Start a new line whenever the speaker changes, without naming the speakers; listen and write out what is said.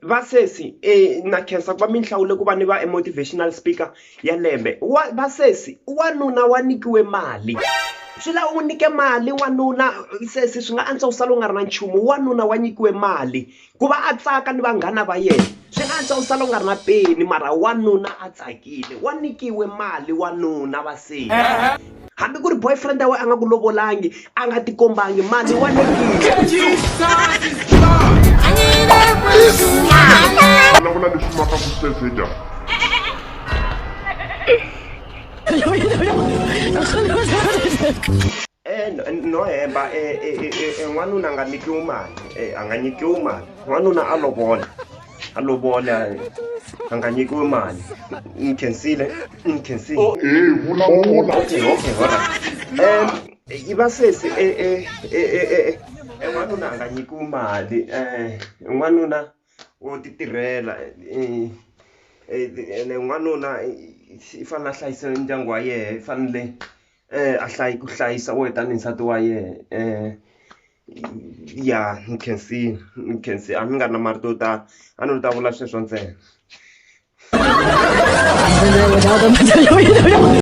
Vasesi na khensa ku va mi ni hlawule ku va ni va e motivational speaker ya lembe wa vasesi wanuna wa nyikiwe mali swi lava u nyike mali wanuna sesi swi nga antswa u sala u nga ri na nchumu wanuna wa nyikiwe mali ku va a tsaka ni vanghana va yena swi nga antswa u sala u nga ri na peni mara wanuna a tsakile wa nyikiwe mali wanuna vasesi hambi ku ri boyfriend ya wena a nga ku lovolangi a nga tikombangi mali wa nyikiwe
Vulavula leswi maka ku sezenya.
No hemba n'wanuna a nga nyikiwi mali a nga nyikiwi mali n'wanuna a lovola a lovola a nga nyikiwi mali ni khensile ni khensile
Eh, vulavula.
Okay, alright. I va sesi n'wanuna a nga nyikiwi mali n'wanuna wo ti tirhela ene n'wanuna i fanele a hlayisa ndyangu wa yehe i fanele a hlayi ku hlayisa wehe tanihi nsati wa yehe ya ni khensile ni khensile a ni nga ri na marito yo tala a ni ta vula sweswo ntsena.